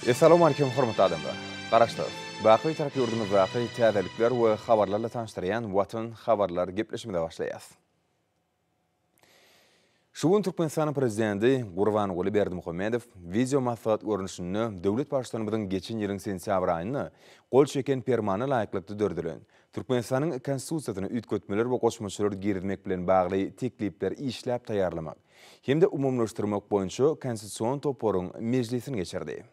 Essalawmalikim hormatly adamlar! Garaşsyz, baky Bitarap ýurdumyzdaky täzelikler we habarlarla tanyşdyrýan Watan habarlar gepleşimize başlaýas. Şu gün Türkmenistanyň Prezidenti Gurbanguly Berdimuhamedow wideo maslahat görnüşinde döwlet Baştutanymyzyň geçen ýylyň sentýabr aýynda gol çeken Permanyna laýyklykda döredilen Türkmenistanyň Konstitusiýasyna üýtgetmeler we goşmaçalar girizmek bilen bagly teklipleri işläp taýýarlamak hem-de umumylaşdyrmak boýunça Konstitusion toparyň mejlisini geçirdi.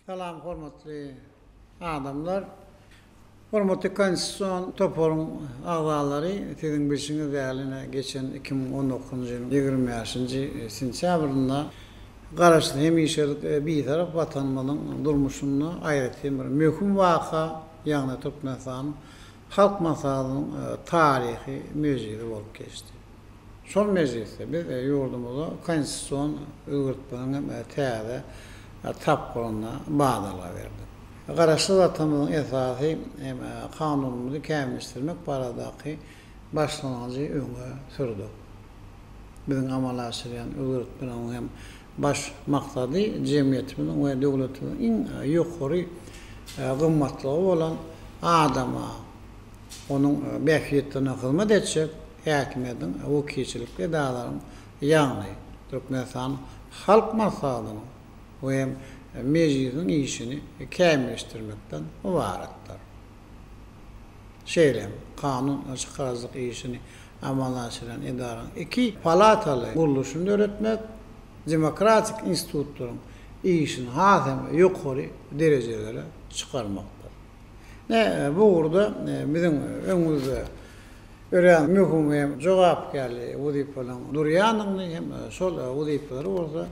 Salam hormatly adamlar. Hormatly Konstitusion toparyň agzalary, siziň bilşiňiz ýaly ine geçen 2019-njy ýylyň 25-nji sentýabrynda Garaşsyz hemişelik Bitarap Watanymyzyň durmuşynda aýratyn bir möhüm waka, ýagny Türkmenistanyň Halk Maslahatynyň taryhy mejlisi bolup geçdi. Şol mejlisde biz ýurdumyzda konstitusion özgertmäniň hem täze tapgyryna badalga berdik. Garaşsyz Watanymyzyň esasy hem Kanunymyzy kämilleşdirmek baradaky başlangyjy öňe sürdük. Biziň amala aşyrýan özgertmeleriň hem baş maksady jemgyýetimiziň we döwletimiziň iň ýokary gymmatlygy bolan adama, onuň bähbitlerine hyzmat etjek häkimiýetiň wekilçilikli edaralaryň, ýagny Türkmenistanyň Halk Maslahatynyň we hem Mejlisiniň işini kämilleşdirmekden ybaratdyr. Şeýle hem kanun çykaryjylyk işini amala aşyrýan edaranyň iki palataly gurluşyny döretmek, demokratik institutlaryň işini has hem ýokary derejelere çykarmakdyr. Ine, bu ugurda biziň öňümizde örän möhüm hem jogapkärli wezipeleriň durýandygyny hem şol wezipeleri bolsa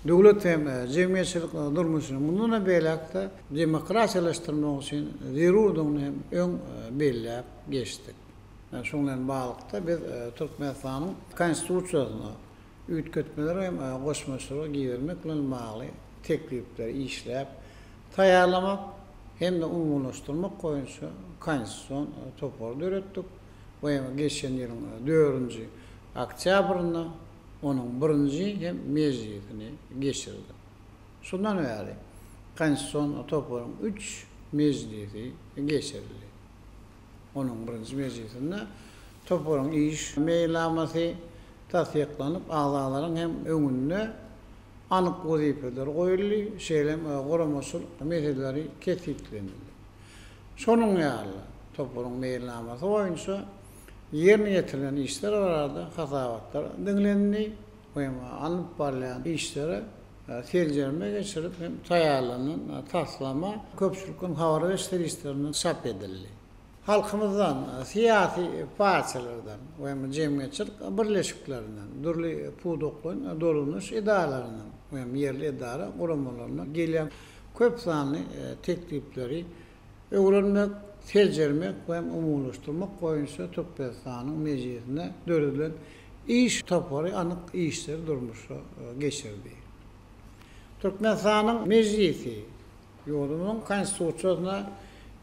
döwlet hem jemgyýetçilik durmuşyny mundan beýläk-de demokratiýalaşdyrmak üçin zerurdygyny hem öň belläp geçdik. Şunuň bilen baglylykda biz Türkmenistanyň Konstitusiýasyna üýtgetmeler hem goşmaçalar girizmek bilen bagly teklipleri işläp taýýarlamak hem-de umumylaşdyrmak boýunça Konstitusion topary döretdik we geçen ýylyň dördünji oktýabrynda onuň birinji hem mejlisini geçirdik. Şondan bäri Konstitusion toparyň üç mejlisi geçirildi. Onuň birinji mejlisinde toparyň iş meýilnamasy tassyklanyp, agzalaryň hem öňünde anyk wezipeler goýuldy, şeýle hem guramaçylyk meseleleri kesgitlenildi. Şonuň ýaly-da, toparyň meýilnamasy boýunça ýerine ýetirilen işler barada hasabatlar diňlenildi we alnyp barylýan işlere seljerme geçirip hem taýýarlanan taslama köpçülikleýin habar beriş serişdelerinde çap edildi. Halkymyzdan, syýasy partiýalardan we jemgyýetçilik birleşiklerinden, dürli pudaklaýyn dolanyş edaralaryndan we ýerli edara guramalaryndan gelýän köp sanly teklipleri öwrenmek, seljermek we umumylaşdyrmak boýunça Türkmenistanyň Mejlisinde döredilen iş topary anyk işleri durmuşa geçirdi. Türkmenistanyň Mejlisi ýurdumyzyň Konstitusiýasyna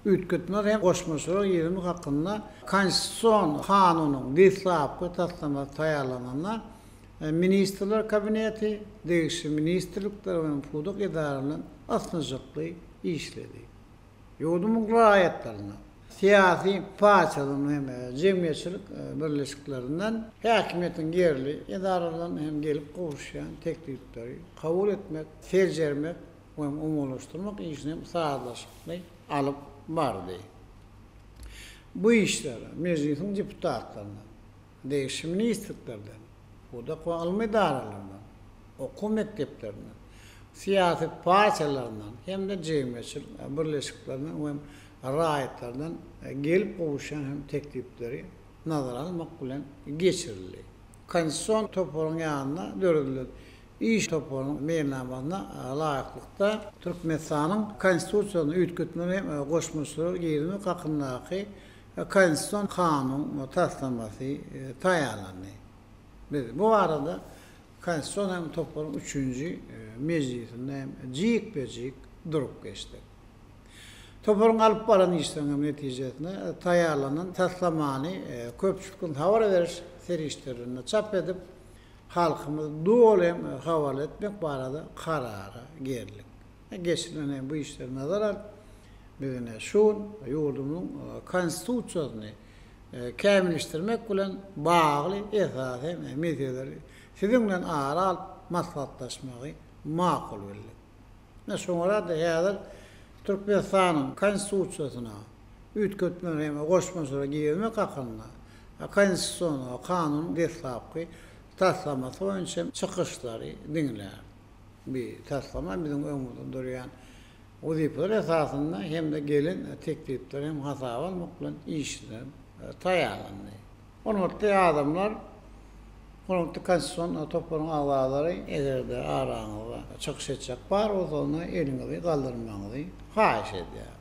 üýtgetmeler hem goşmaçalar girizmek hakynda Konstitusion kanunyň deslapky taslamasy taýýarlananda Ministrler Kabineti, degişli ministrlikler we pudak edaralary bilen ysnyşykly işledi. Ýurdumyň raýatlaryna, syýasy partiýalaryndan hem jemgyýetçilik birleşiklerinden, häkimiýetiň ýerli edaralaryndan hem gelip gowuşýan teklipleri kabul etmek, seljermek we umumylaşdyrmak işini hem sazlaşykly alyp bardy. Bu işler Mejlisiň deputatlaryndan, degişli ministrliklerden, pudak we ylmy edaralaryndan, okuw mekdeplerinden, syýasy partiýalaryndan hem-de jemgyýetçilik birleşiklerinden we raýatlardan gelip gowuşýan hem teklipleri nazara almak bilen geçirildi. Konstitusion toparyň ýanynda döredilen iş toparynyň meýilnamasyna laýyklykda, Türkmenistanyň Konstitusiýasyna üýtgetmeler hem goşmaçalar girizmek hakyndaky Konstitusion kanun taslamasy taýýarlandy. Biz bu barada Konstitusion hem toparyň üçünji mejlisinde hem jikbe-jik durup geçdik. Toparyň alyp baran işleriniň netijesinde taýýarlanan taslamany köpçülikleýin habar beriş serişdelerinde çap edip, halkymyzy doly hem habarly etmek barada karara geldik. Geçirilen hem bu işleri nazara alyp, biz ine şu gün ýurdumyzyň Konstitusiýasyny kämilleşdirmek bilen bagly esasy meseleleri siziň bilen ara alyp maslahatlaşmagy makul bildik. Ine şoňa görä-de häzir Türkmenistanyň Konstitusiýasyna üýtgetmeler hem goşmaçalar girizmek hakynda Konstitusion kanunyň deslapky taslamasy boýunça çykyşlary diňläris. Bu taslama biziň öňümizde durýan wezipeler esasynda hem-de gelen teklipleri hem hasaba almak bilen işlenip taýýarlandy. Hormatly adamlar, hormatly Konstitusion toparyň agzalary, eger-de araňyzda çykyş etjek bar bolsa, onda eliňizi galdyrmagyňyzy haýyş edýärin.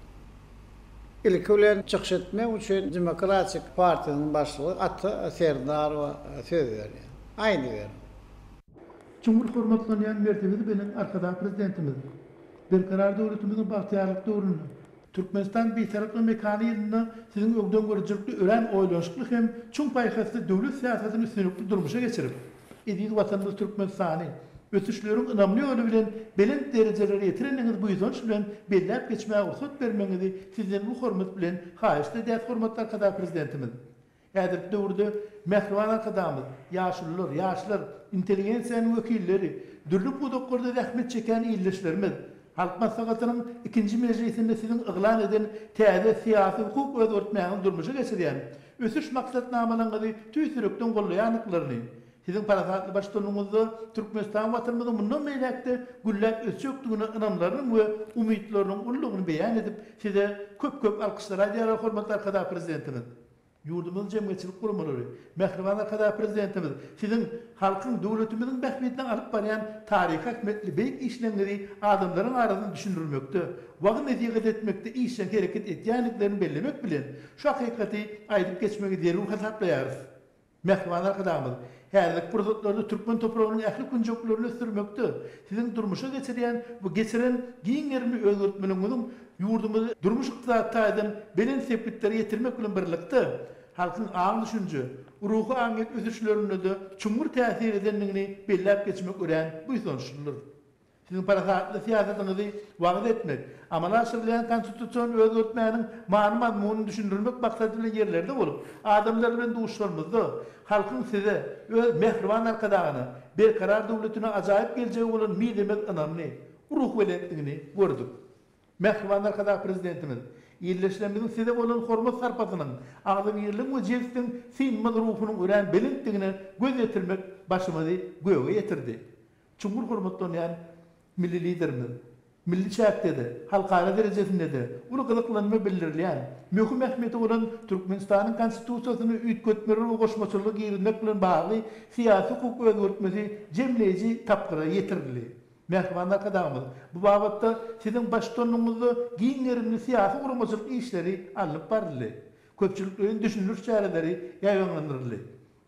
Ilki bilen çykyş etmek üçin Demokratik partiýasynyň başlygy Ata Serdarowa söz berýär. Aýdyberiň. Çuňňur hormatlanýan mertebesi belent Arkadag Prezidentimiz Berkarar döwletimiziň bagtyýarlyk döwründe, Türkmenistan Bitaraplyk mekany ýylynda Siziň öňdengörüjilikli örän oýlanyşykly hem çuň paýhasly döwlet syýasatyny üstünlikli durmuşa geçirip, eziz Watanymyz Türkmenistany ösüşleriň ynamly ýoly bilen belent derejelere ýetirendigiňizi buýsanç bilen belläp geçmäge rugsat bermegiňizi Sizden uly hormat bilen haýyşt edýäris hormatly Arkadag Prezidentimiz. Häzirki döwürde mähriban Arkadagymyz, ýaşulular, ýaşlar, intelligensiýanyň wekilleri, dürli pudaklarda zähmet çekýän ildeşlerimiz Halk Maslahatynyň ikinji mejlisinde Siziň yglan eden täze syýasy-hukuk özgertmäňizi durmuşa geçirýän ösüş maksatnamalaryňyzy tüýs ýürekden goldaýandyklaryny, Siziň parasatly baştutanlygyňyzda Türkmenistan Watanymyzyň mundan beýläk-de gülläp ösjekdigine ynamlarynyň we umytlarynyň uludygyny beýan edip, Size köp-köp alkyşlar aýdýarlar, hormatly Arkadag Prezidentimiz. Ýurdumyzyň jemgyýetçilik guramalary, mähriban Arkadag Prezidentimiz Siziň halkyň, döwletimiziň bähbidine alyp barýan taryhy ähmiýetli beýik işleriňizi adamlaryň arasynda düşündirmekde, wagyz-nesihat etmekde işjeň hereket edýändiklerini bellemek bilen, şu hakykaty aýdyp geçmegi zerur hasaplaýarys. Mähriban Arkadagymyz, häzirki pursatlarda türkmen topragynyň ähli künjeklerini ösdürmekde Siziň durmuşa geçirýän we geçiren giň gerimli özgertmeleriňiziň ýurdumyzy durmuş-ykdysady taýdan belent sepgitlere ýetirmek bilen birlikde, halkyň aň-düşünje, ruhy-aňyýet ösüşlerinde-de çuňňur täsir edendigini belläp geçmek örän buýsançlydyr. Siziň parasatly syýasatyňyzy wagyz etmek, amala aşyrylýan konstitusion özgertmäniň many-mazmunyny düşündirmek maksady bilen ýerlerde bolup, adamlar bilen duşuşanymyzda, halkyň Size, öz mähriban Arkadagyna, Berkarar döwletine ajaýyp geljege bolan mizemez ynamyny, ruhubelentligini gördük. Mähriban Arkadag Prezidentimiz, ildeşlerimiziň Size bolan hormat-sarpasynyň, agzybirligiň we jebisligiň synmaz ruhunyň örän belentdigine göz ýetirmek başymyzy göge ýetirdi. Çuňňur hormatlanýan Milli Liderimiz, milli çäkde-de, halkara derejesinde-de uly gyzyklanma bildirilýän, möhüm ähmiýeti bolan Türkmenistanyň Konstitusiýasyna üýtgetmeler we goşmaçalar girizmek bilen bagly syýasy-hukuk özgertmesi jemleýji tapgyra ýetirildi. Mähriban Arkadagymyz, bu babatda Siziň baştutanlygyňyzda giň gerimli syýasy-guramaçylyk işleri alnyp baryldy. Köpçülikleýin düşündiriş çäreleri ýaýbaňlandyryldy.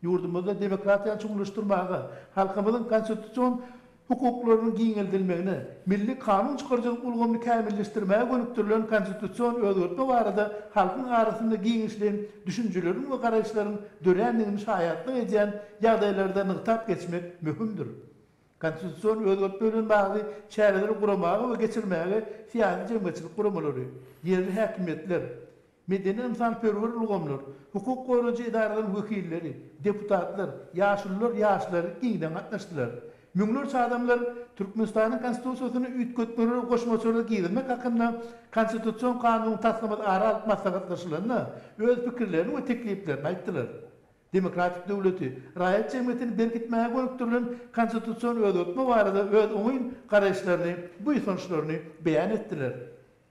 Ýurdumyzda demokratiýany çuňlaşdyrmaga, halkymyzyň konstitusion hukuklarynyň giňeldilmegine, milli kanun çykaryjylyk ulgamyny kämilleşdirmäge gönükdirilen konstitusion özgertme barada halkyň arasynda giňişleýin düşünjeleriň we garaýyşlaryň dörändigini şaýatlyk edýän ýagdaýlarda nygtap geçmek möhümdir. Konstitusion özgertme bilen bagly çäreleri guramaga we geçirmäge syýasy-jemgyýetçilik guramalary, ýerli häkimiýetler, Medeni-ynsanperwer ulgamlar, hukuk goraýjy edaralaryň wekilleri, deputatlar, ýaşulular, ýaşlar giňden gatnaşdylar. Müňlerçe adamlar Türkmenistanyň Konstitusiýasyna üýtgetmeler we goşmaçalar girizmek hakynda Konstitusion kanunyň taslamasy ara alyp maslahatlaşylanda öz pikirlerini we tekliplerini aýtdylar. Demokratik döwleti, raýat jemgyýetini berkitmäge gönükdirilen konstitusion özgertme barada öz oňyn garaýyşlaryny, buýsançlaryny beýan etdiler.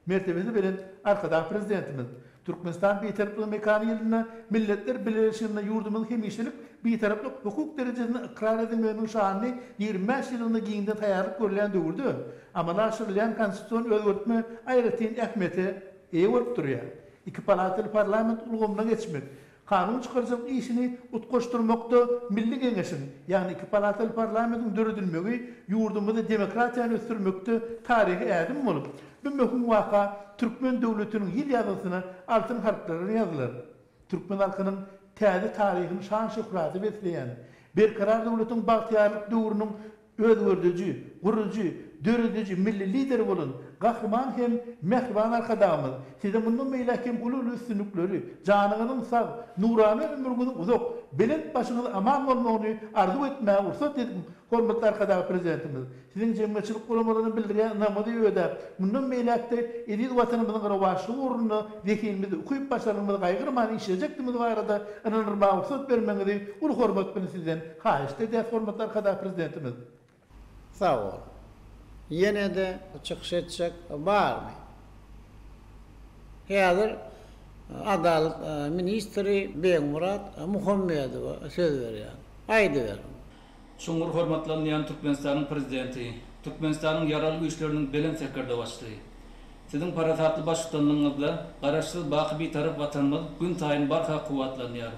Mertebesi belent Arkadag Prezidentimiz Türkmenistan Bitaraplygyň mekany ýylynda Milletler Bileleşiginde ýurdumyzyň hemişelik Bitaraplyk hukuk derejesinde ykrar edilmeginiň şanly 25 ýyllygyna giňden taýýarlyk görülýän döwürde amala aşyrylýan konstitusion özgertme aýratyn ähmiýete eýe bolup durýar. Iki palataly parlament ulgamyna geçmek, Kanun çykaryjylyk işini utgaşdyrmakda Milli Geňeşiň, ýagny iki palataly parlamentiň döredilmegi ýurdumyzda demokratiýany ösdürmekde taryhy ädim bolup, Bu möhüm waka türkmen döwletiniň ýyl ýazgysyna altyn harplar bilen ýazylar. Türkmen halkynyň täze taryhyny şan-şöhrata besleýän, Berkarar döwletiň bagtyýarlyk döwrüniň özgerdiji, gurujy, dörediji milli Lideri bolan Gahryman hem mähriban Arkadagymyz Size mundan beýläk hem uly-uly üstünlikleri, janyňyzyň sag, nurana ömrüňiziň uzak, belent başyňyz aman bolmagyny arzuw etmäge rugsat ediň, hormatly Arkadag Prezidentimiz! Siziň jemgyýetçilik guramalaryna bildirýän ynamyňyzy ödäp, mundan beýläk-de eziz Watanymyzyň rowaçlygy ugrunda zehinimizi, ukyp-başarnygymyzy gaýgyrman işlejekdigimiz barada ynandyrmaga rugsat bermegiňizi uly hormat bilen Sizden haýyşt edýäris, hormatly Arkadag Prezidentimiz! Sag bol. Ýene-de çykyş etjek barmy? Häzir Adalat ministri Begmyrat Muhammedowa söz berýän. Aýdyberiň. Çuňňur hormatlanylýan Türkmenistanyň Prezidenti, Türkmenistanyň Ýaragly Güýçleriniň Belent Serkerdebaşysy! Siziň parasatly baştutanlygyňyzda Garaşsyz, baky Bitarap Watanymyz günsaýyn barha kuwwatlanýar.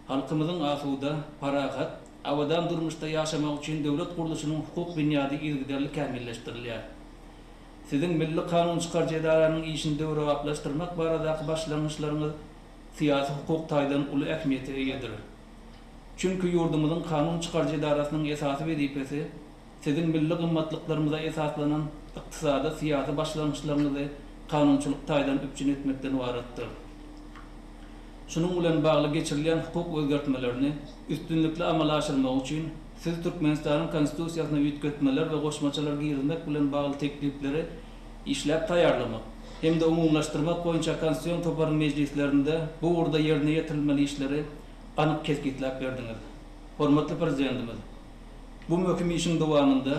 Halkymyzyň asuda, parahat, abadan durmuşda ýaşamagy üçin döwlet gurluşynyň hukuk binýady yzygiderli kämilleşdirilýär. Siziň milli kanun çykaryjy edaranyň işini döwrebaplaşdyrmak baradaky başlangyçlaryňyz syýasy-hukuk taýdan uly ähmiýete eýedir. Çünki ýurdumyzyň kanun çykaryjy edarasynyň esasy wezipesi Siziň milli gymmatlyklarymyza esaslanan ykdysady, syýasy başlangyçlaryňyzy kanunçylyk taýdan üpjün etmekden ybaratdyr. Şunuň bilen bagly geçirilýän hukuk özgertmelerini üstünlikli amala aşyrmak üçin Siz Türkmenistanyň Konstitusiýasyna üýtgetmeler we goşmaçalar girizmek bilen bagly teklipleri işläp taýýarlamak hem-de umumylaşdyrmak boýunça Konstitusion toparyň mejlislerinde bu ugurda ýerine ýetirilmeli işleri anyk kesgitläp berdiňiz. Hormatly Prezidentimiz, bu möhüm işiň dowamynda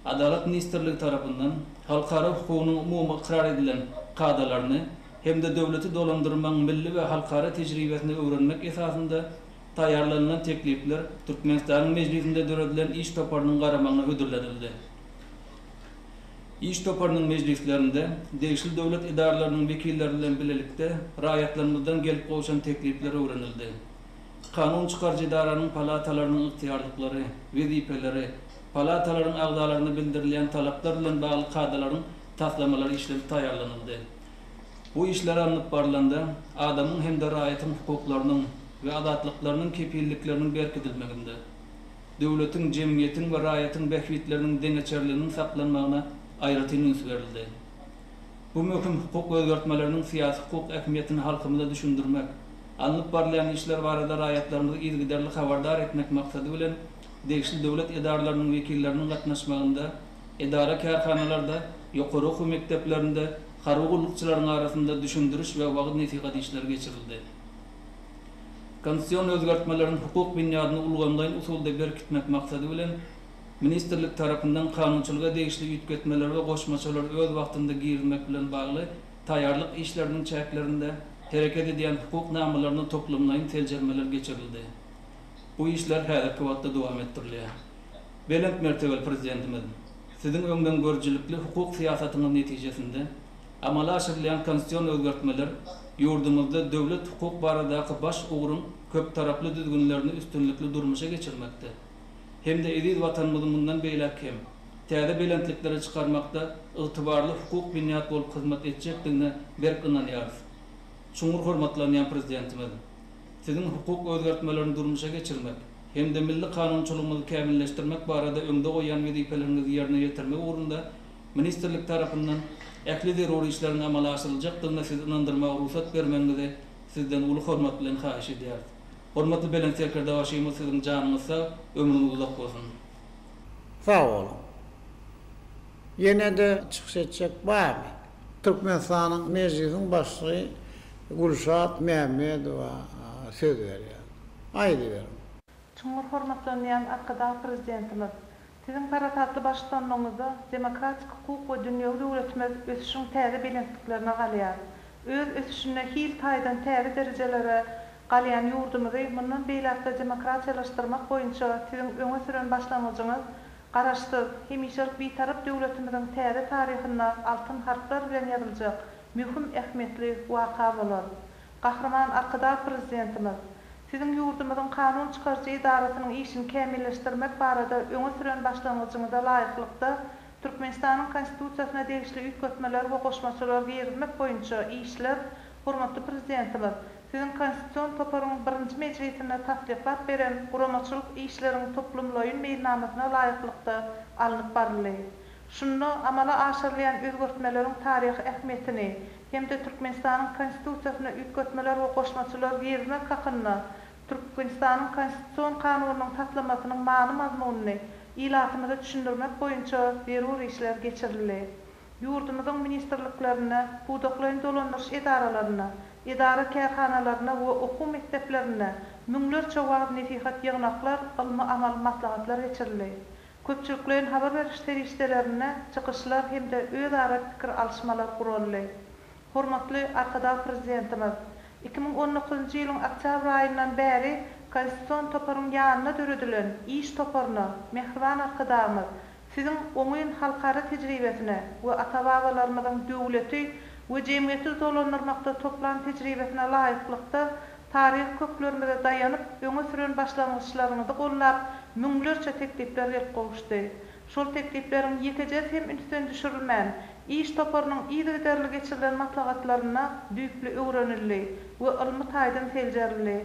Adalat ministrligi tarapyndan halkara hukugynyň umumy ykrar edilen kadalaryny hem-de döwleti dolandyrmagyň milli we halkara tejribesini öwrenmek esasynda taýýarlanylan teklipler Türkmenistanyň Mejlisinde döredilen iş toparynyň garamagyna hödürlenildi. Iş toparynyň mejlislerinde degişli döwlet edaralarynyň wekilleri bilen bilelikde raýatlarymyzdan gelip gowşan teklipler öwrenildi. Kanun çykaryjy edaranyň palatalarynyň ygtyýarlyklary, wezipeleri, palatalaryň agzalaryna bildirilýän talaplar bilen bagly kadalaryň taslamalary işlenip taýýarlanyldy. Bu işler alnyp barlanda, adamyň hem-de raýatyň hukuklarynyň we azatlyklarynyň kepillikleriniň berkidilmeginde, döwletiň, jemgyýetiň we raýatyň bähbitleriniň deňeçerliginiň saklanmagyna aýratyn üns berildi. Bu möhüm hukuk özgertmeleriniň syýasy-hukuk ähmiýetini halkymyza düşündirmek, alnyp barylýan işler barada raýatlarymyzy yzygiderli habardar etmek maksady bilen, degişli döwlet edaralarynyň wekilleriniň gatnaşmagynda edara-kärhanalarda, ýokary okuw mekdeplerinde harby gullukçylaryň arasynda düşündiriş we wagyz-nesihat işleri geçirildi. Konstitusion özgertmeleriň hukuk binýadyny ulgamlaýyn usulda berkitmek maksady bilen, ministrlik tarapyndan kanunçylyga degişli üýtgetmeleri we goşmaçalary öz wagtynda girizmek bilen bagly taýýarlyk işleriniň çäklerinde hereket edýän hukuk namalaryna toplumlaýyn seljermeler geçirildi. Bu işler häzirki wagtda dowam etdirilýär. Belent mertebeli Prezidentimiz, Siziň öňdengörüjilikli hukuk syýasatyňyz netijesinde, Amala aşyrylýan konstitusion özgertmeler ýurdumyzda döwlet-hukuk baradaky baş ugruň köptaraply düzgünlerini üstünlikli durmuşa geçirmekde hem-de eziz Watanymyzy mundan beýläk hem täze belentliklere çykarmakda ygtybarly hukuk binýat bolup hyzmat etjekdigine berk ynanýarys. Çuňňur hormatlanýan Prezidentimiz, Siziň hukuk özgertmelerini durmuşa geçirmek hem-de milli kanunçylygymyzy kämilleşdirmek barada öňde goýýan wezipeleriňizi ýerine ýetirmek ugrunda Ministrlik tarapyndan ähli zerur işleriň amala aşyryljakdygyna sizi ynandyrmaga rugsat bermegiňizi Sizden uly hormat bilen haýyş edýäris. Hormatly Belent Serkerdebaşymyz Siziň janyňyz sag, ömrüňiz uzak bolsun! Sag boluň. Ýene-de çykyş etjek barmy? Türkmenistanyň Mejlisiň Başlygy Gülşat Mämmedowa söz berýär. Aýdyberiň. Çuňňur hormatlanýan Arkadag Prezidentimiz! Siziň parasatly baştutanlygyňyzda demokratik hukuk we dünýewi döwletimiz ösüşiň täze belentliklerine galýar. Öz ösüşinde hil taýdan täze derejelere galýan ýurdumyzy mundan beýläk-de demokratiýalaşdyrmak boýunça Siziň öňe süren başlangyjyňyz Garaşsyz, hemişelik Bitarap döwletimiziň täze taryhynda altyn harplar bilen ýazyljak möhüm ähmiýetli waka bolar. Gahryman Arkadag Prezidentimiz, Siziň ýurdumyzyň kanun çykaryjy edarasynyň işini kämilleşdirmek barada öňe süren başlangyjyňyza laýyklykda. Türkmenistanyň Konstitusiýasyna degişli üýtgetmeler we goşmaçalar girizmek boýunça işler hormatly Prezidentimiz Siziň Konstitusion toparyň birinji mejlisinde tassyklap beren guramaçylyk işleriň toplumlaýyn meýilnamasyna laýyklykda alnyp baryldy. Şunda amala aşyrylýan özgertmeleriň taryhy ähmiýetini hem-de Türkmenistanyň Konstitusiýasyna üýtgetmeler we goşmaçalar girizmek hakynda Türkmenistanyň Konstitusion kanunynyň taslamasynyň many-mazmunyny ilatymyza düşündirmek boýunça zerur işler geçirildi. Ýurdumyzyň ministrliklerinde, pudaklaýyn dolandyryş edaralarynda, edara-kärhanalarynda we okuw mekdeplerinde müňlerçe wagyz-nesihat ýygnaklar, ylmy-amaly maslahatlar geçirildi. Köpçülikleýin habar beriş serişdelerinde çykyşlar hem-de özara pikir alyşmalar guraldy. Hormatly Arkadag Prezidentimiz 2019-njy ýylyň oktýabr aýyndan bäri Konstitusion toparyň ýanynda döredilen iş toparyna mähriban Arkadagymyz Siziň oňyn halkara tejribesine we ata-babalarymyzyň döwleti we jemgyýeti dolandyrmakda toplan tejribesine laýyklykda taryhy köklerimize daýanyp öňe süren başlangyçlaryňyzy goldap müňlerçe teklipler gelip gowuşdy. Şol teklipleriň ýekejesi hem ünsden düşürilmän, iş toparynyň yzygiderli geçirilen maslahatlarynda düýpli öwrenildi we ylmy taýdan seljerildi.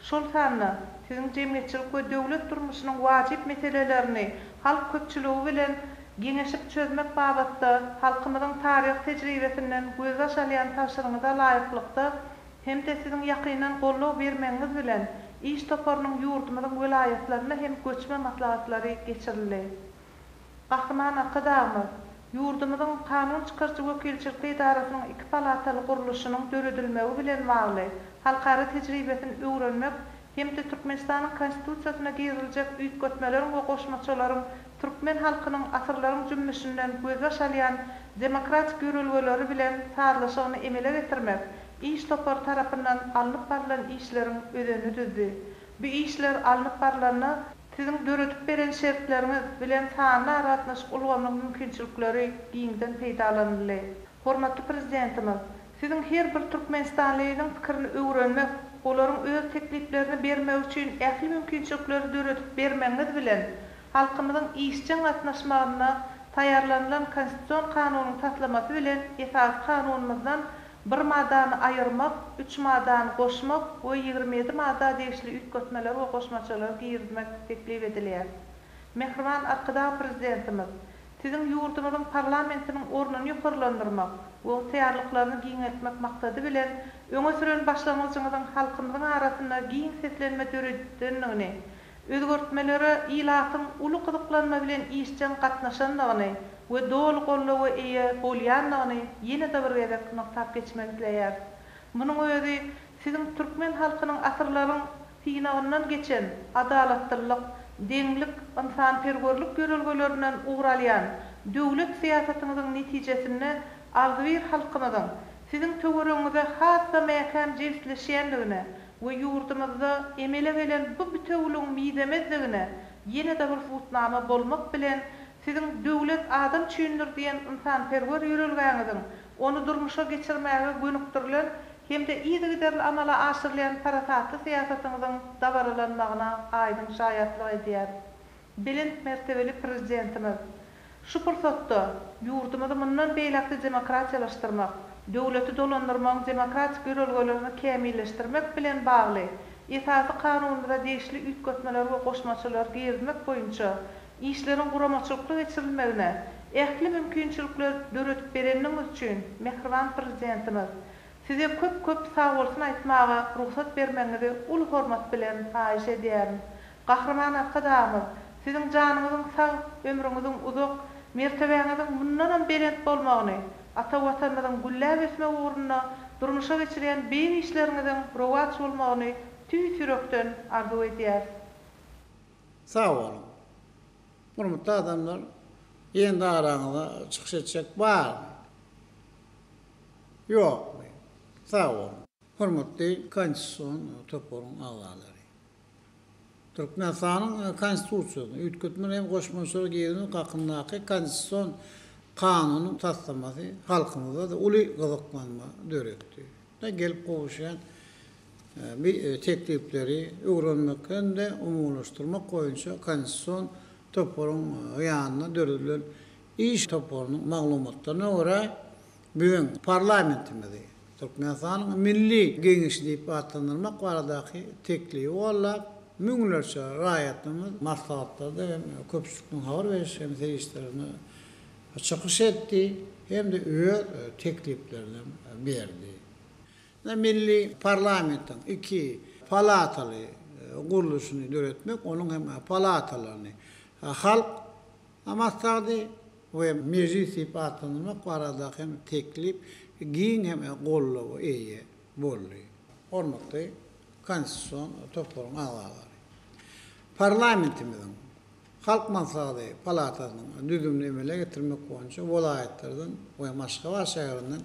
Şol sanda, siziň jemgyýetçilik we döwlet durmuşynyň wajyp meselelerini halk köpçüligi bilen geňeşip çözmek babatda halkymyzyň taryhy tejribesinden gözbaş alýan tabşyrygyňyza laýyklykda hem-de siziň ýakyndan goldaw bermegiňiz bilen iş toparynyň ýurdumyzyň welaýatlarynda hem göçme maslahatlary geçirildi. Gahryman Arkadagymyz ýurdumyzyň kanun çykaryjy wekilçilikli edarasynyň iki palataly gurluşynyň döredilmegi bilen bagly halkara tejribesini öwrenmek hem-de Türkmenistanyň Konstitusiýasyna giriziljek üýtgetmeleriň we goşmaçalaryň türkmen halkynyň asyrlaryň jümmüşinden gözbaş alýan demokratik ýörelgeleri bilen sazlaşygyny emele getirmek iş topary tarapyndan alnyp barlan işleriň özenini düzdi. Bu işler alnyp barlanda, Siziň döredip beren şertleriňiz bilen sanly aragatnaşyk ulgamynyň mümkinçilikleri giňden peýdalanyldy. Hormatly Prezidentimiz, Siziň her bir türkmenistanlynyň pikirini öwrenmek, olaryň öz tekliplerini bermegi üçin ähli mümkinçilikleri döredip bermegiňiz bilen, halkymyzyň işjeň gatnaşmagynda taýýarlanylan Konstitusion kanunyň taslamasy bilen Esasy Kanunymyzdan bir maddany aýyrmak, üç maddany goşmak we 27 madda degişli üýtgetmeler we goşmaçalar girizmek teklip edilýär. Mähriban Arkadag Prezidentimiz, Siziň ýurdumyzyň parlamentiniň ornuny ýokarlandyrmak we ygtyýarlyklaryny giňeltmek maksady bilen öňe süren başlangyjyňyzyň halkymyzyň arasynda giň seslenme döredendigini, özgertmelere ilatyň uly gyzyklanma bilen işjeň gatnaşandygyny we doly goldawa eýe bolýandygyny ýene-de bir gezek nygtap geçmek isleýäris. Munuň özi Siziň türkmen halkynyň asyrlaryň synagyndan geçen adalatlylyk, deňlik, ynsanperwerlik ýörelgelerinden ugur alýan döwlet syýasatyňyzyň netijesinde agzybir halkymyzyň Siziň töweregiňize has-da mäkäm jebisleşýändigine we ýurdumyzda emele gelen bu bitewüligiň mizemezdigine ýene-de bir subutnama bolmak bilen, Siziň Döwlet adam üçindir diýen ynsanperwer ýörelgäňiziň ony durmuşa geçirmäge gönükdirilen hem-de yzygiderli amala aşyrylýan parasatly syýasatyňyzyň dabaralanmagyna aýdyň şaýatlyk edýär. Belent mertebeli Prezidentimiz şu pursatda ýurdumyzy mundan beýläk-de demokratiýalaşdyrmak, döwleti dolandyrmagyň demokratik ýörelgelerini kämilleşdirmek bilen bagly Esasy Kanunymyza degişli üýtgetmeler we goşmaçalar girizmek boýunça işleriň guramaçylykly geçirilmegine ähli mümkinçilikleri döredip berendigiňiz üçin mähriban Prezidentimiz Size köp-köp sagbolsun aýtmaga rugsat bermegiňizi uly hormat bilen haýyş edýärin. Gahryman Arkadagymyz, Siziň janyňyzyň sag, ömrüňiziň uzak, mertebäňiziň mundanam belent bolmagyny, ata Watanymyzyň gülläp ösmegi ugrunda durmuşa geçirýän beýik işleriňiziň rowaç bolmagyny tüýs ýürekden arzuw edýäris. Sag boluň. Hormatly adamlar, ýene-de araňyzda çykyş etjek barmy? Ýokmy? Sag boluň. Hormatly Konstitusion toparyň agzalary! Türkmenistanyň Konstitusiýasyna üýtgetmeler hem goşmaçalar girizmek hakyndaky Konstitusion kanunyň taslamasy halkymyzda-da uly gyzyklanma döretdi. Gelip gowuşýan teklipleri öwrenmek hem-de umumylaşdyrmak boýunça Konstitusion toparyň ýanynda döredilen. Iş toparynyň maglumatlaryna görä, biziň parlamentimizi Türkmenistanyň Milli Geňeşi diýip atlandyrmak baradaky teklibi goldap, müňlerçe raýatymyz maslahatlarda hem köpçülikleýin habar beriş hem serişdelerinde çykyş etdi hem-de öz tekliplerini berdi. Milli parlamentiň iki palataly gurluşyny döretmek, onuň hem palatalaryny Halk Maslahaty we Mejlis diýip atlandyrmak baradaky hem teklip giň hem goldawa eýe boldy. Hormatly Konstitusion toparyň agzalary! Parlamentimiziň Halk Maslahaty palatasynyň düzümini emele getirmek boýunça welaýatlardan we Aşgabat şäherinden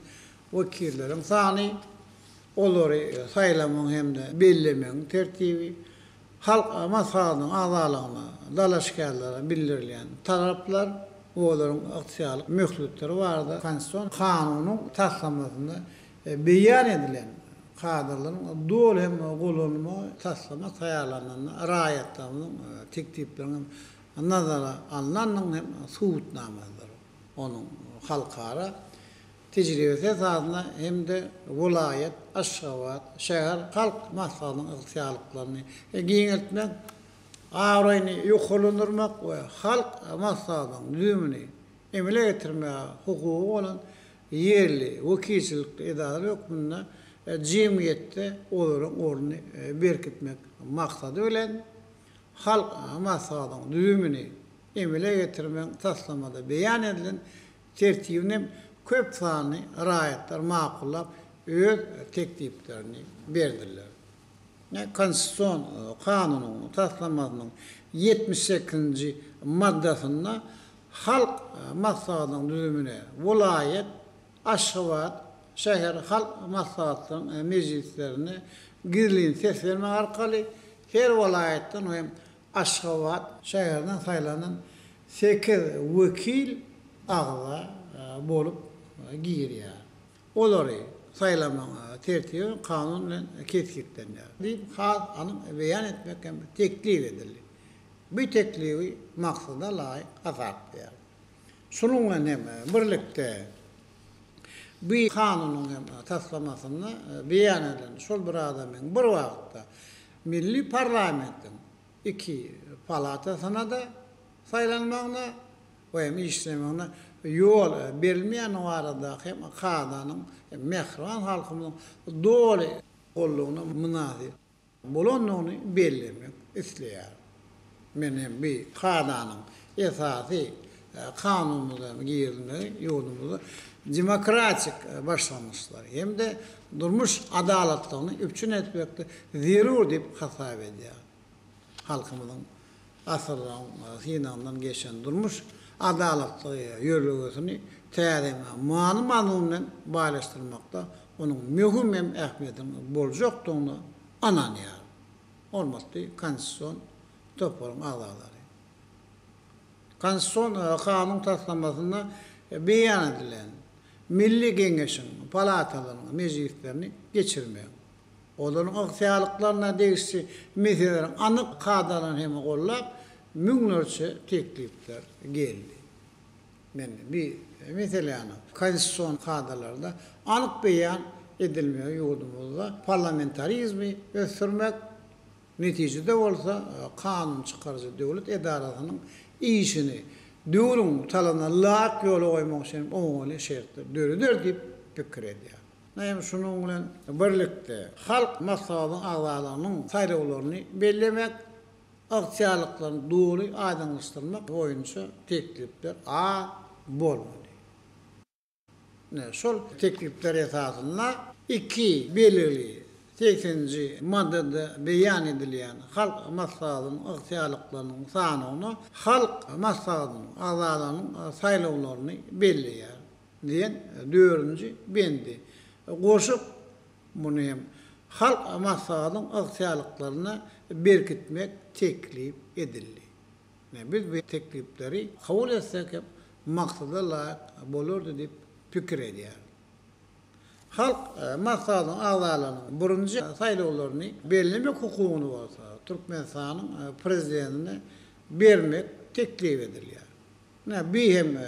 wekilleriň sany, olary saýlamagyň hem-de bellemegiň tertibi, Halk Maslahatynyň agzalygyna dalaşgärlere bildirilýän talaplar we olaryň ygtyýarlyk möhletleri barada Konstitusion kanunyň taslamasynda beýan edilen kadalaryň doly hem gollanylmagy taslama taýýarlananda raýatlarymyzyň teklipleriniň hem nazara alnandygynyň hem subutnamasydyr. Onuň halkara tejribesi esasynda hem-de welaýat, Aşgabat şäher halk maslahatynyň ygtyýarlyklaryny giňeltmek, abraýyny ýokarlandyrmak we halk maslahatynyň düzümini emele getirmäge hukugy bolan ýerli wekilçilikli edaralar hökmünde jemgyýetde olaryň ornuny berkitmek maksady bilen, Halk Maslahatynyň düzümini emele getirmegiň taslamada beýan edilen tertibini hem köp sanly raýatlar makullap, öz tekliplerini berdiler. Konstitusion kanunyň taslamasynyň 78-nji maddasynda Halk Maslahatynyň düzümine welaýat, Aşgabat şäher halk maslahatlarynyň mejlislerinde gizlin ses bermek arkaly her welaýatdan hem Aşgabat şäherinden saýlanan sekiz wekil agza bolup girýär. Olary saýlamagyň tertibi kanun bilen kesgitlenýär diýip, has anyk beýan etmek hem teklip edildi. Bu teklibi maksada laýyk hasaplaýar. Şunuň bilen hem birlikde, bu kanunyň hem taslamasynda beýan edilen şol bir adamyň bir wagtda milli parlamentiň iki palatasyna-da saýlanmagyna we hem işlemegine ýol berilmeýändigi baradaky hem kadanyň mähriban halkymyzyň doly goldawyna mynasyp bolandygyny bellemek isleýärin. Men hem bu kadanyň esasy kanunymyza girizilmegi ýurdumyzda demokratik başlangyçlary hem-de durmuş adalatlygyny üpjün etmekde zerur diýip hasap edýärin. Halkymyzyň asyrlaryň synagyndan geçen durmuş adalatlygy ýörelgesini täze many-mazmun bilen baýlaşdyrmakda onuň möhüm hem ähmiýetiniň boljakdygyna ynanýaryn. Hormatly Konstitusion toparyň agzalary! Konstitusion kanun taslamasynda beýan edilen Milli Geňeşiň palatalarynyň mejlislerini geçirmegiň, olaryň ygtyýarlyklaryna degişli meseleleriň anyk kadalaryny hem goldap, müňlerçe teklipler geldi. Men bi meseläniň konstitusion kadalarda anyk beýan edilmegi ýurdumyzda parlamentarizmi ösdürmek, netijede bolsa kanun çykaryjy döwlet edarasynyň işini döwrüň talabyna laýyk ýola goýmak üçin oňaýly şertler döreder diýip pikir edýärin. Hem şunuň bilen birlikde, Halk Maslahatynyň agzalarynyň saýlawlaryny bellemek, ygtyýarlyklaryny doly aýdyňlaşdyrmak boýunça teklipler az bolmady. Ine, şol teklipler esasynda iki belgili segseninji maddada beýan edilýän Halk Maslahatynyň ygtyýarlyklarynyň sanawyna Halk Maslahatynyň agzalarynyň saýlawlaryny belleýär diýen dördünji bendi goşup, muny hem Halk Maslahatynyň ygtyýarlyklaryna berkitmek teklip edildi. Ine, biz bu teklipleri kabul etsek hem maksada laýyk bolardy diýip pikir edýärin. Halk Maslahatynyň agzalarynyň birinji saýlawlaryny bellemek hukugyny bolsa Türkmenistanyň Prezidentine bermek teklip edilýär. Ine, bi hem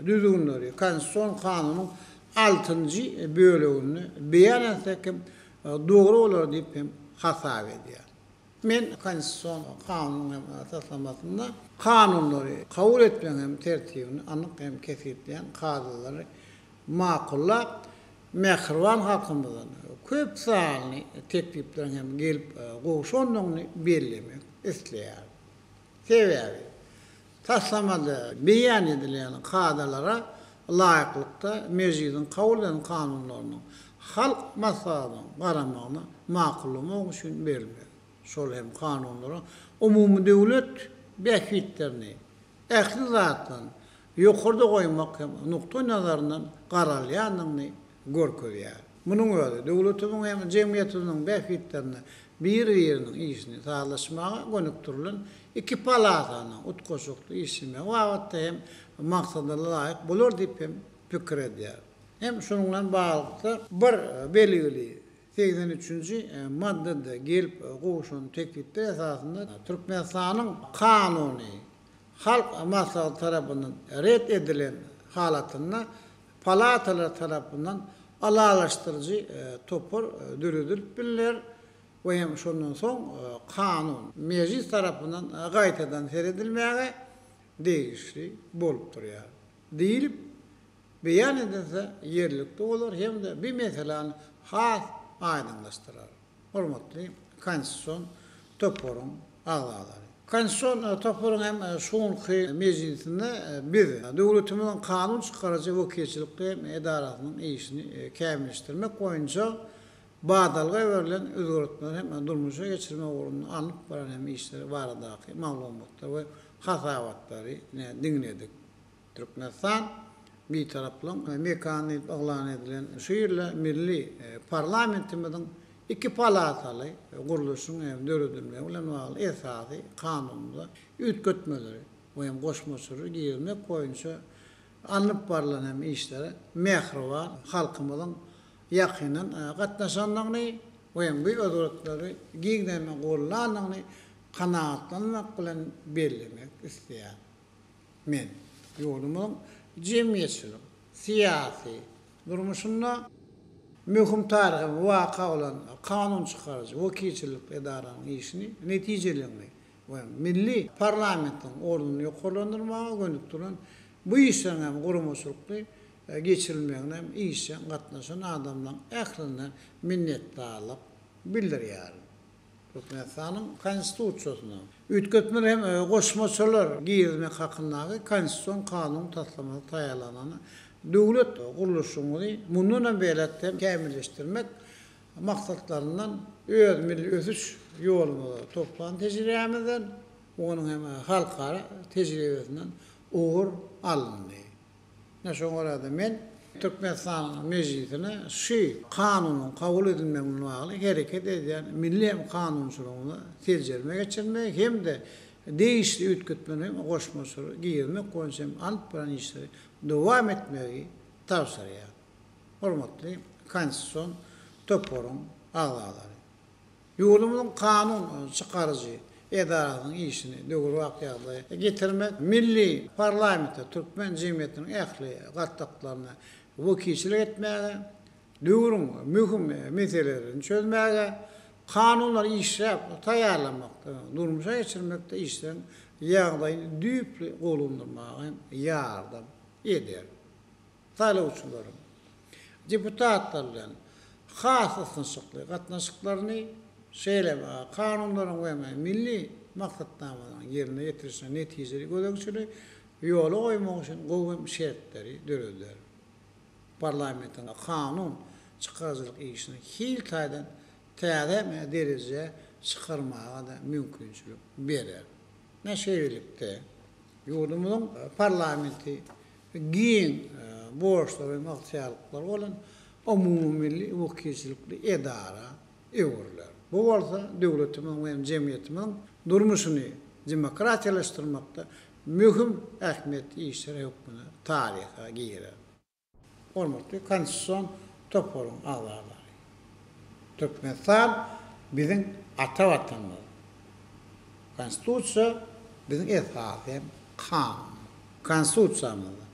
düzgünleri Konstitusion kanunyň altynjy böleginde beýan etsek hem dogry bolar diýip hem hasap edýär. Men Konstitusion kanunyň hem taslamasynda kanunlary kabul etmegiň hem tertibini anyk hem kesgitleýän kadalary makullap, mähriban halkymyzdan köp sanly teklipleriň hem gelip gowşandygyny bellemek isleýärin. Sebäbi, taslamada beýan edilýän kadalara laýyklykda Mejlisiň kabul eden kanunlarynyň Halk Maslahatynyň garamagyna makullamak üçin berilmegi, şol hem kanunlara umumydöwlet bähbitlerini ähli zatdan ýokarda goýmak hem nukdaýnazaryndan garalýandygyny görkezýär. Munuň özi döwletimiziň hem jemgyýetimiziň bähbitlerine biri-biriniň işini sazlaşmaga gönükdirilen iki palatanyň utgaşykly işlemegi babatda hem maksada laýyk bolar diýip hem pikir edýär. Hem şunuň bilen baglylykda bir belgili segsen üçünji maddada gelip gowşan teklipler esasynda Türkmenistanyň Kanuny Halk Maslahaty tarapyndan ret edilen halatynda palatalar tarapyndan ylalaşdyryjy topar döredilip bilner we hem şondan soň kanun Mejlis tarapyndan gaýtadan seredilmäge degişli bolup durýar diýlip beýan edilse ýerlikli bolar hem-de bi meseläni has aýdyňlaşdyrar. Hormatly Konstitusion toparyň agzalary! Konstitusion toparyň hem şu günki mejlisinde biz döwletimiziň kanun çykaryjy wekilçilikli edarasynyň işini kämilleşdirmek boýunça badalga berlen özgertmeleri hem durmuşa geçirmek ugrunda alnyp baran hem işleri baradaky maglumatlary we hasabatlary diňledik. Türkmenistan Bitaraplygyň mekany diýlip yglan edilen şu ýylda milli parlamentimiziň iki palataly gurluşyň hem döredilmegi bilen bagly esasy Kanunymyza üýtgetmeleri we hem goşmaçalary girizmek boýunça alnyp barlan hem işlere mähriban halkymyzyň ýakyndan gatnaşandygyny we hem bu özgertmeleri giňden gollandygyny kanagatlanmak bilen bellemek isleýärin. Men ýurdumyzyň jemgyýetçilik, syýasy durmuşynda möhüm taryhy waka bolan kanun çykaryjy wekilçilik edaranyň işini netijeliligini we milli parlamentiň ornuny ýokarlandyrmaga gönükdirilen bu işleriň hem guramaçylykly geçirilmegine hem işjeň gatnaşan adamlaryň ählisine minnetdarlyk bildirýärin. Türkmenistanyň Konstitusiýasyna üýtgetmeler hem goşmaçalar girizmek hakyndaky Konstitusion kanunyň taslamasy taýýarlananda döwlet gurluşygymyzy mundan hem beýläk-de kämilleşdirmek maksatlaryndan öz milli ösüş ýolumyzda toplan tejribämizden, onuň hem halkara tejribesinden ugur alyndy. Ine şoňa görä-de men Türkmenistanyň Mejlisine şu Kanunyň kabul edilmegi bilen bagly hereket edýän milli hem kanunçylygymyza seljerme geçirmegi hem-de degişli üýtgetmeleri hem goşmaçalary girizmek boýunça hem alyp baran işleri dowam etmegi tabşyrýar. Hormatly Konstitusion toparyň agzalary! Ýurdumyzyň kanun çykaryjy edarasynyň işini döwrebap ýagdaýa getirmek, milli parlamente türkmen jemgyýetiniň ähli gatlaklaryna wekilçilik etmäge, döwrüň möhüm meselelerini çözmäge, kanunlary işläp taýýarlamakda we durmuşa geçirmekde işleriň ýagdaýyny düýpli gowulandyrmaga hem ýardam eder. Saýlawçylaryň deputatlar bilen has ysnyşykly gatnaşyklaryny, şeýle hem kanunlaryň we milli maksatnamalaryň ýerine ýetirilişine netijeli gözegçiligi ýola goýmak üçin gowy hem şertleri döreder. Parlamentiň kanun çykaryjylyk işini hil taýdan täze derejä çykarmaga-da mümkinçilik berer. Ine şeýlelikde, ýurdumyzyň parlamenti giň borçlary hem ygtyýarlyklary bolan umumymilli wekilçilikli edara öwrüler. Bu bolsa döwletimiziň we hem jemgyýetimiziň durmuşyny demokratiýalaşdyrmakda möhüm ähmiýetli işler hökmünde taryha girer. Hormatly Konstitusion toparyň agzalary! Türkmenistan biziň ata Watanymyz. Konstitusiýa biziň esasy hem kanunymyz. Konstitusiýamyzda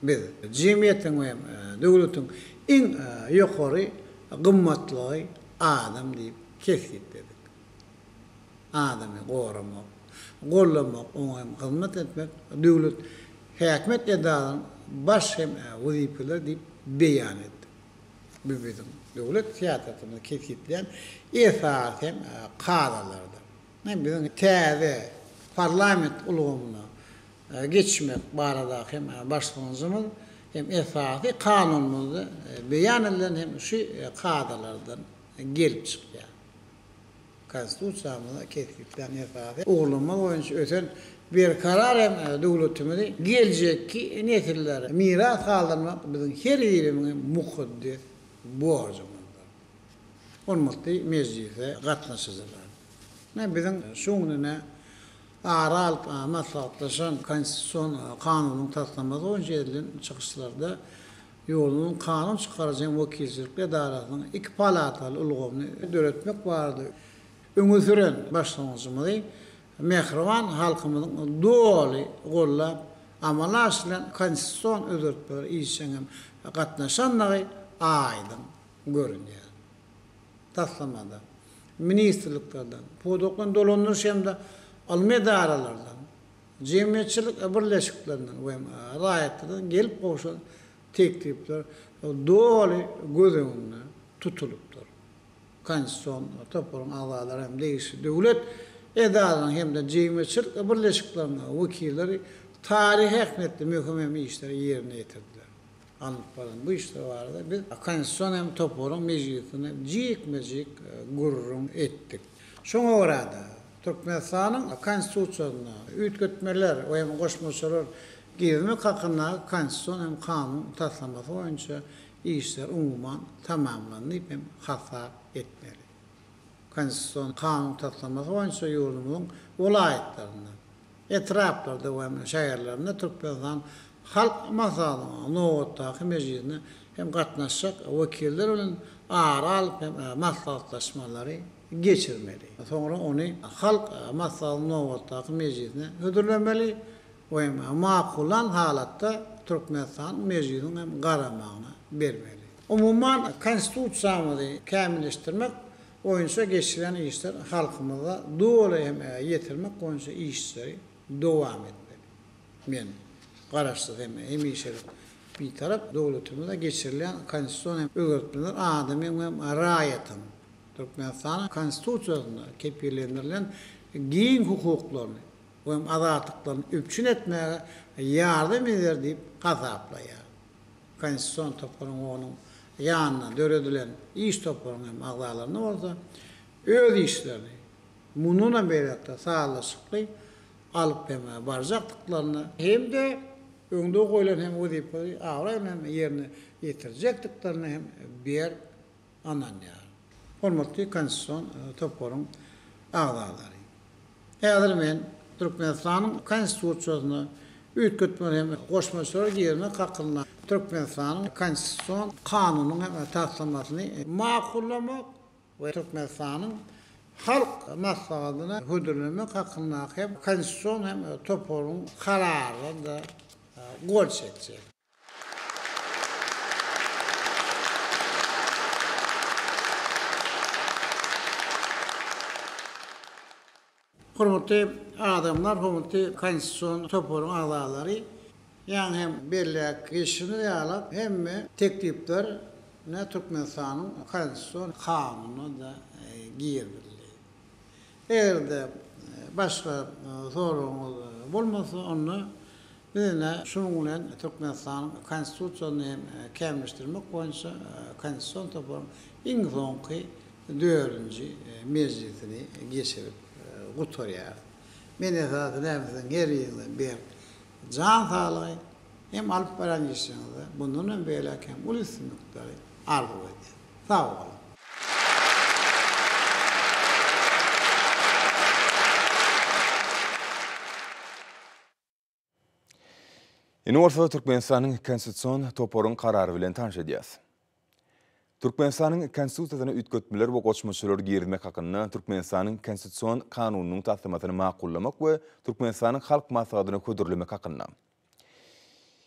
biz jemgyýetiň we döwletiň iň ýokary gymmatlygy adam diýip kesgitledik. Adamy goramak, goldamak, oňa hem hyzmat etmek döwlet häkimiýet edaralarynyň baş hem wezipeleri diýip beýan etdik. Bu biziň döwlet syýasatymyzy kesgitleýän esasy hem kadalardyr. Biziň täze parlament ulgamyna geçmek baradaky hem başlangyjymyz hem esasy kanunymyzda beýan edilen hem şu kadalardan gelip çykýar. Konstitusiýamyzda kesgitlän esasy ugurlarymyz boýunça ösen berkarar hem döwletimizi geljekki nesillere miras galdyrmak biziň her birimiziň mukaddes borjumyzdyr. Hormatly mejlise gatnaşyjylar! Ine, biziň şu gününe ara alyp maslahatlaşan Konstitusion kanunyň taslamasy boýunça edilen çykyşlarda ýurdumyzyň kanun çykaryjy hem wekilçilikli edarasynyň iki palataly ulgamyny döretmek barada öňe süren başlangyjymyzy mähriban halkymyzyň doly goldap amala aşyrylan konstitusion özgertmelere işjeň hem gatnaşandygy aýdyň görünýär. Taslamada ministrliklerden, pudaklaýyn dolandyryş hem-de ylmy edaralardan, jemgyýetçilik birleşiklerinden we raýatlardan gelip gowşan teklipler doly göz öňünde tutulypdyr. Konstitusion toparyň agzalary hem degişli döwlet edaralarynyň hem-de jemgyýetçilik birleşikleriniň wekilleri taryhy ähmiýetli möhüm hem işleri ýerine ýetirdiler. Alnyp baran bu işler barada biz Konstitusion hem toparyň mejlisinde jikme-jik gürrüň etdik. Şoňa görä-de, Türkmenistanyň Konstitusiýasyna üýtgetmeler we hem goşmaçalar girizmek hakyndaky Konstitusion hem kanun taslamasy boýunça işler umuman tamamlandy diýip hem hasap etmeli. Konstitusion kanun taslamasy boýunça ýurdumyzyň welaýatlarynda, etraplarda we şäherlerinde Türkmenistan Halk Maslahatynyň nobatdaky mejlisine hem gatnaşjak wekiller bilen ara alyp hem maslahatlaşmalary geçirmeli. Soňra ony Halk Maslahatynyň nobatdaky mejlisine hödürlemeli we makullan halatda Türkmenistanyň Mejlisiniň hem garamagyna bermeli. Umuman, Konstitusiýamyzy kämilleşdirmek boýunça geçirilen işler halkymyza doly hem ýetirmek boýunça işleri dowam etmeli. Men Garaşsyz hem hemişelik Bitarap döwletimizde geçirilýän konstitusion hem özgertmeler adamyň hem raýatyň Türkmenistanyň Konstitusiýasynda kepillendirilen giň hukuklaryny we hem azatlyklaryny üpjün etmäge ýardam eder diýip hasaplaýar. Konstitusion toparyň we onuň ýanynda döredilen iş toparyň hem agzalaryna bolsa öz işlerini mundanam beýläk-de sazlaşykly alyp hem barjakdyklaryna hem-de öňde goýlan hem wezipeleri abraý bilen ýerine ýetirjekdiklerine hem berk ynanýaryn. Hormatly Konstitusion toparyň agzalary! Häzir men Türkmenistanyň Konstitusiýasyna üýtgetmeler hem goşmaçalar girizmek hakynda Türkmenistanyň Konstitusion Kanunynyň hem taslamasyny makullamak we Türkmenistanyň Halk Maslahatyna hödürlemek hakyndaky hem Konstitusion hem toparyň Kararyna-da gol çekjek. Hormatly adamlar, hormatly Konstitusion toparyň agzalary, ýaňy hem belläp geçişimiz ýaly, hemme teklipler ine Türkmenistanyň Konstitusion Kanunyna-da girizildi. Eger-de başga soragyňyz bolmasa, onda biz ine şunuň bilen Türkmenistanyň Konstitusiýasyny hem kämilleşdirmek boýunça Konstitusion toparyň iň soňky dördünji mejlisini geçirip gutarýarys. Men esasy näme siziň her biriňize berk jan saglygy hem alyp barýan işleriňizde mundan hem beýläk hem uly üstünlikleri arzuw edýän. Sag boluň! Indi bolsa Türkmenistanyň Konstitusion toparyň karary bilen tanyş edýäs. Türkmenistanyň Konstitusiýasyna üýtgetmeler we goşmaçalar girizmek hakynda Türkmenistanyň Konstitusion kanunynyň taslamasyny makullamak we Türkmenistanyň Halk Maslahatyna hödürlemek hakynda.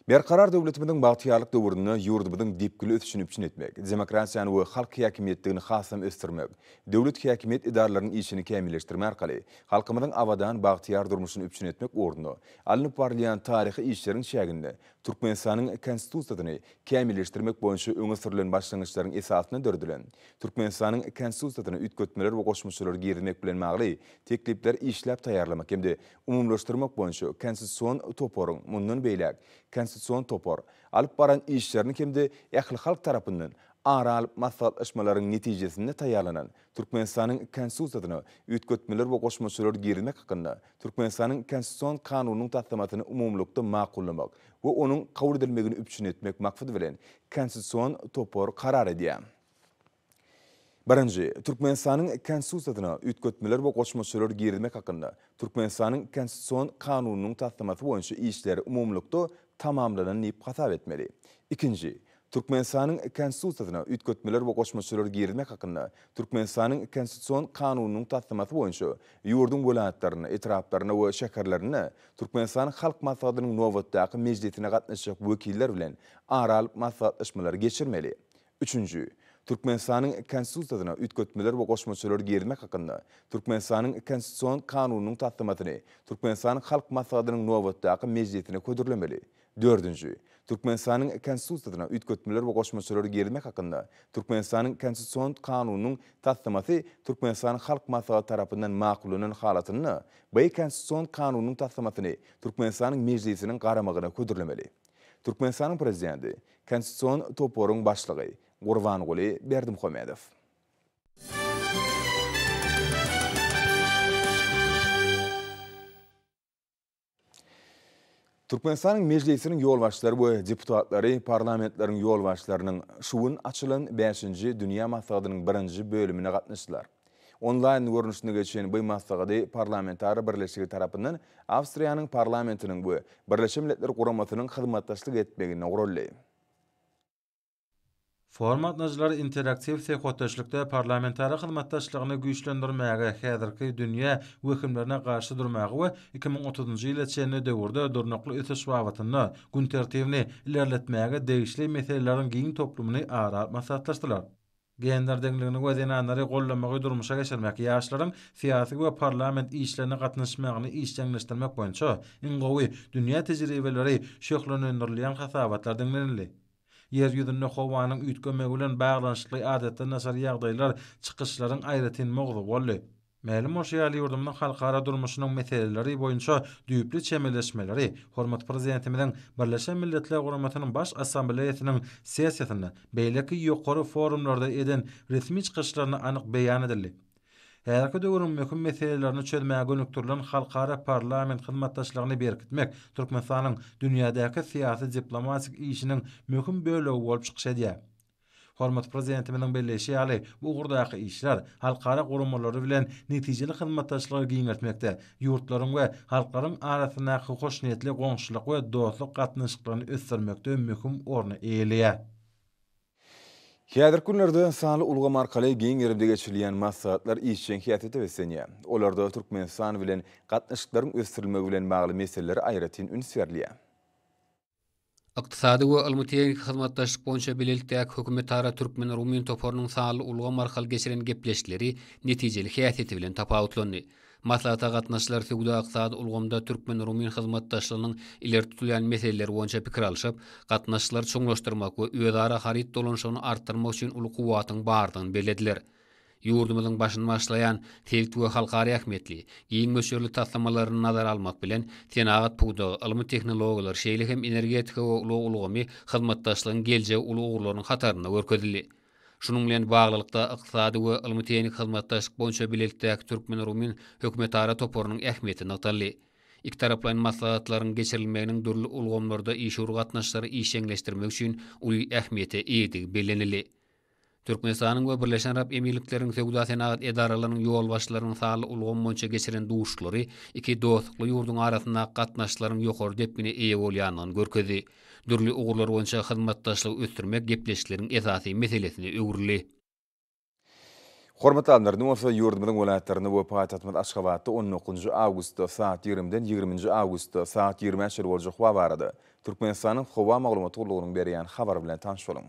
Berkarar döwletimiziň bagtyýarlyk döwründe ýurdumyzyň depginli ösüşini üpjün etmek, demokratiýany we halk häkimiýetligini hasam ösdürmek, döwlet häkimiýet edaralarynyň işini kämilleşdirmek arkaly halkymyzyň abadan, bagtyýar durmuşyny üpjün etmek ugrunda alnyp barylýan taryhy işleriň çäginde Türkmenistanyň Konstitusiýasyny kämilleşdirmek boýunça öňe sürlen başlangyçlaryň esasynda döredilen Türkmenistanyň Konstitusiýasyna üýtgetmeler we goşmaçalar girizmek bilen bagly teklipleri işläp taýýarlamak hem-de umumylaşdyrmak boýunça Konstitusion toparyň, mundan beýläk, Konstitusion topar, alyp baran işlerini hem-de ählihalk tarapyndan ara alyp maslahatlaşmalaryň netijesinde taýýarlanan Türkmenistanyň Konstitusiýasyna üýtgetmeler we goşmaçalar girizmek hakynda Türkmenistanyň Konstitusion kanunynyň taslamasyny umumylykda makullamak we onuň kabul edilmegini üpjün etmek maksady bilen Konstitusion topar karar edýär. Birinji. Türkmenistanyň Konstitusiýasyna üýtgetmeler we goşmaçalar girizmek hakynda Türkmenistanyň Konstitusion kanunynyň taslamasy boýunça işler umumylykda tamamlanan diýip hasap etmeli. Ikinji. Türkmenistanyň Konstitusiýasyna üýtgetmeler we goşmaçalar girizmek hakynda Türkmenistanyň Konstitusion kanunynyň taslamasy boýunça ýurduň welaýatlarynda, etraplarynda we şäherlerinde Türkmenistanyň Halk Maslahatynyň nobatdaky mejlisine gatnaşjak wekiller bilen ara alyp maslahatlaşmalary geçirmeli. Üçünji. Türkmenistanyň Konstitusiýasyna üýtgetmeler we goşmaçalar girizmek hakynda Türkmenistanyň Konstitusion kanunynyň taslamasyny Türkmenistanyň Halk Maslahatynyň nobatdaky mejlisine hödürlemeli. Dördünji. Türkmenistanyň Konstitusiýasyna üýtgetmeler we goşmaçalar girizmek hakynda Türkmenistanyň Konstitusion kanunynyň taslamasy Türkmenistanyň Halk Maslahaty tarapyndan makullanan halatynda, by Konstitusion kanunynyň taslamasyny Türkmenistanyň Mejlisiniň garamagyna hödürlemeli. Türkmenistanyň Prezidenti, Konstitusion toparyň başlygy Gurbanguly Berdimuhamedow. Türkmenistanyň Mejlisiniň ýolbaşçylary we deputatlary parlamentleriň ýolbaşçylarynyň şu gün açylan bäşinji dünýä maslahatynyň birinji bölümine gatnaşdylar. Onlaýn görnüşinde geçen bu maslahady Parlamentara birleşigi tarapyndan Awstriýanyň parlamentiniň we Birleşen Milletler Guramasynyň hyzmatdaşlyk etmeginde guraldy. Forum gatnaşyjylary interaktiw söhbetdeşlikde parlamentara hyzmatdaşlygyny güýçlendirmäge, häzirki dünýä wehimlerine garşy durmaga we 2030-njy ýyla çenli döwürde durnukly ösüş babatynda gün tertibini ilerletmäge degişli meseleleriň giň toplumyny ara alyp maslahatlaşdylar. Gender deňligini we zenanlary goldamagy durmuşa geçirmek, ýaşlaryň syýasy we parlament işlerine gatnaşmagyny işjeňleşdirmek boýunça iň gowy dünýä tejribeleri şöhlenendirilýän hasabatlar diňlenildi. Ýer ýüzünde howanyň üýtgemegi bilen baglanyşykly adatdan daşary ýagdaýlar çykyşlaryň aýratyn mowzugy boldy. Mälim bolşy ýaly, ýurdumyzyň halkara durmuşynyň meseleleri boýunça düýpli çemeleşmeleri hormatly Prezidentimiziň Birleşen Milletler Guramasynyň Baş Assambleýasynyň sessiýasynda, beýleki ýokary forumlarda eden resmi çykyşlarynda anyk beýan edildi. Häzirki döwrüň möhüm meselelerini çözmäge gönükdirilen halkara parlament hyzmatdaşlygyny berkitmek Türkmenistanyň dünýädäki syýasy-diplomatik işiniň möhüm bölegi bolup çykyş edýär. Hormatly Prezidentimiziň belleýşi ýaly, bu ugurdaky işler halkara guramalary bilen netijeli hyzmatdaşlygy giňeltmekde, ýurtlaryň we halklaryň arasyndaky hoşniýetli goňşulyk we dostluk gatnaşyklaryny ösdürmekde möhüm orny eýeleýär. Häzirki günlerde sanly ulgam arkaly giň gerimde geçirilýän maslahatlar işjeň häsiýete beslenýär. Olarda Türkmenistan bilen gatnaşyklaryň ösdürilmegi bilen bagly meselelere aýratyn üns berilýär. Ykdysady we ylmy-tehniki hyzmatdaşlyk boýunça bilelikdäki hökümetara türkmen-rumyn toparynyň sanly ulgam arkaly geçiren gepleşikleri netijeli häsiýeti bilen tapawutlandy. Maslahata gatnaşyjylar söwda-ykdysady ulgamda türkmen-rumyn hyzmatdaşlygynyň ileri tutulýan meseleleri boýunça pikir alşyp, gatnaşyklary çuňlaşdyrmak we özara haryt dolanyşygyny artdyrmak üçin uly kuwwatyň bardygyny bellediler. Ýurdumyzyň başyny başlaýan sebit we halkara ähmiýetli, giň möçberli taslamalaryny nazara almak bilen, senagat pudagy, ylmy-tehnologiýalar, şeýle hem energetika we ulag ulgamy hyzmatdaşlygyň geljegi uly ugurlarynyň hatarynda görkezildi. Şunuň bilen baglylykda, ykdysady we ylmy-tehniki hyzmatdaşlyk boýunça bilelikdäki türkmen-rumyn hökümetara toparynyň ähmiýeti nygtaldy. Ikitaraplaýyn maslahatlaryň geçirilmeginiň dürli ulgamlarda işewür gatnaşyklary işjeňleşdirmek üçin uly ähmiýete eýedigi bellenildi. Türkmenistanyň we Birleşen Arap Emirlikleriň Söwda-senagat edaralarynyň ýolbaşçylarynyň sanly ulgam boýunça geçiren duşuşyklary iki dostlukly ýurduň arasyndaky gatnaşyklaryň ýokary depgine eýe bolýandygyny görkezdi. Dürli ugurlar boýunça hyzmatdaşlygy ösdürmek gepleşikleriň esasy meselesine öwrüldi. Hormatly alymlar, indi bolsa ýurdumyzyň welaýatlarynda we paýtagtymyz Aşgabatda on dokuzynjy awgustda saat ýigrimiden ýigriminji awgustda saat ýigrimä çenli boljak howa barada Türkmenistanyň Howa maglumat gullugynyň berýän habary bilen tanyş boluň.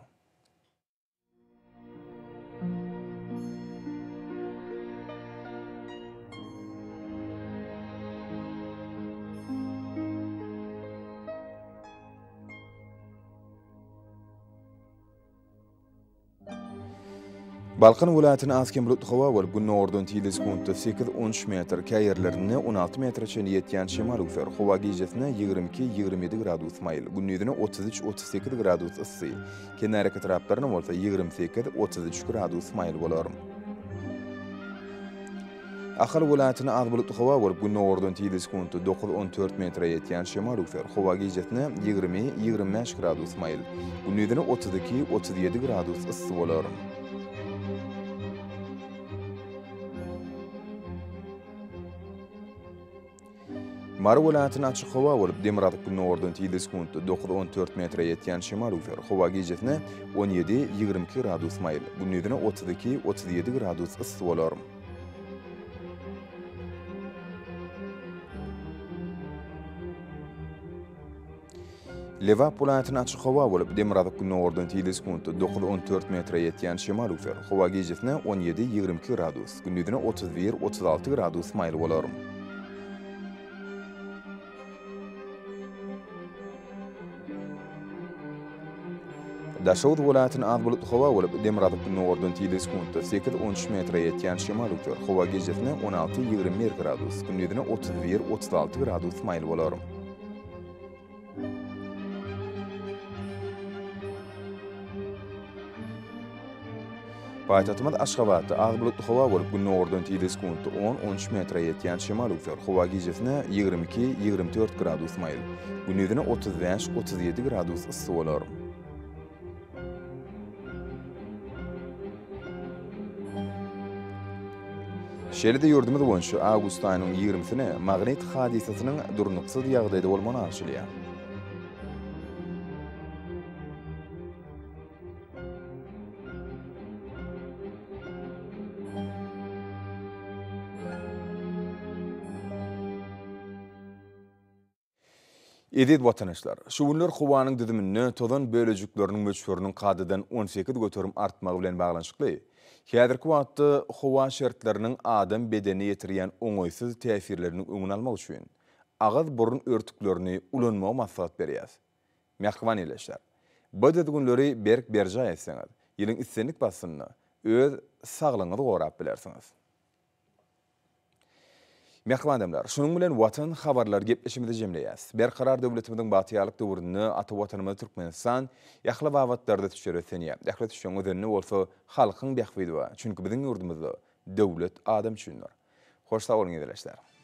Balkan welaýatynda az-kem bulutly howa bolup, gündogardan tizligi sekuntda sekiz, on üç metr, käýerlerinde 16 metre çenli ýetýän şemal öwser. Howa gijesine 22, 27 gradus maýyl, gündizine 33, 38 gradus yssy, kenarýaka etraplarynda bolsa 28, 33 gradus maýyl bolar. Ahal welaýatynda az bulutly howa bolup, gündogardan tizligi sekuntda dokuz, on dört metre ýetýän şemal öwser. Howa gijesine 20, 25 gradus maýyl, gündizine 32, 37 gradus yssy bolar. Mary welaýatynda açyk howa bolup, demirgazyk-gündogardan tizligi sekuntda dokuz, on dört metre ýetýän şemal öwser. Howa gijesine 17, 22 gradus maýyl, gündizine 32, 37 gradus yssy bolar. Lebap welaýatynda açyk howa bolup, demirgazyk-gündogardan tizligi sekuntda dokuz, on dört metre ýetýän şemal öwser. Howa gijesine 17, 22 gradus, gündizine 31, 36 gradus maýyl bolar. Daşoguz welaýatynda az bulutly howa bolup, demirgazyk-gündogardan tizligi sekuntda sekiz, on üç metre ýetýän şemal öwser. Howa gijesine 16, 21 gradus, gündizine 31, 36 gradus maýyl bolar. Paýtagtymyz Aşgabatda az bulutly howa bolup, gündogardan tizligi sekuntda on, on üç metre ýetýän şemal öwser. Howa gijesine 22, 24 gradus maýyl, gündizine 35, 37 gradus yssy bolar. Şeýle-de ýurdumyz boýunça awgust aýynyň ýigrimisine magnit hadysasynyň durnuksyz ýagdaýda bolmagyna garaşylýar. Eziz watandaşlar! Şu günler howanyň düzüminde tozan bölejikleriniň möçberiniň kadadan 18% artmagy bilen baglanyşykly, häzirki wagtda howa şertleriniň adam bedenine ýetirýän oňaýsyz täsirleriniň öňüni almak üçin agyz-burun örtüklerini ulanmagy maslahat berýäris. Mähriban ildeşler! Bu düzgünleri berk berjaý etseňiz, ýylyň islendik paslynda öz saglygyňyzy gorap bilersiňiz. Mähriban adamlar, şunuň bilen Watan habarlary gepleşigimizi jemleýäs. Berkarar döwletimiziň bagtyýarlyk döwründe ata Watanymyz Türkmenistan ähli babatlarda ösüşlere ösenýär. Ähli ösüşiň özeninde bolsa halkyň bähbidi bar. Çünki biziň ýurdumyzda döwlet adam üçindir. Hoş sag boluň ildeşler.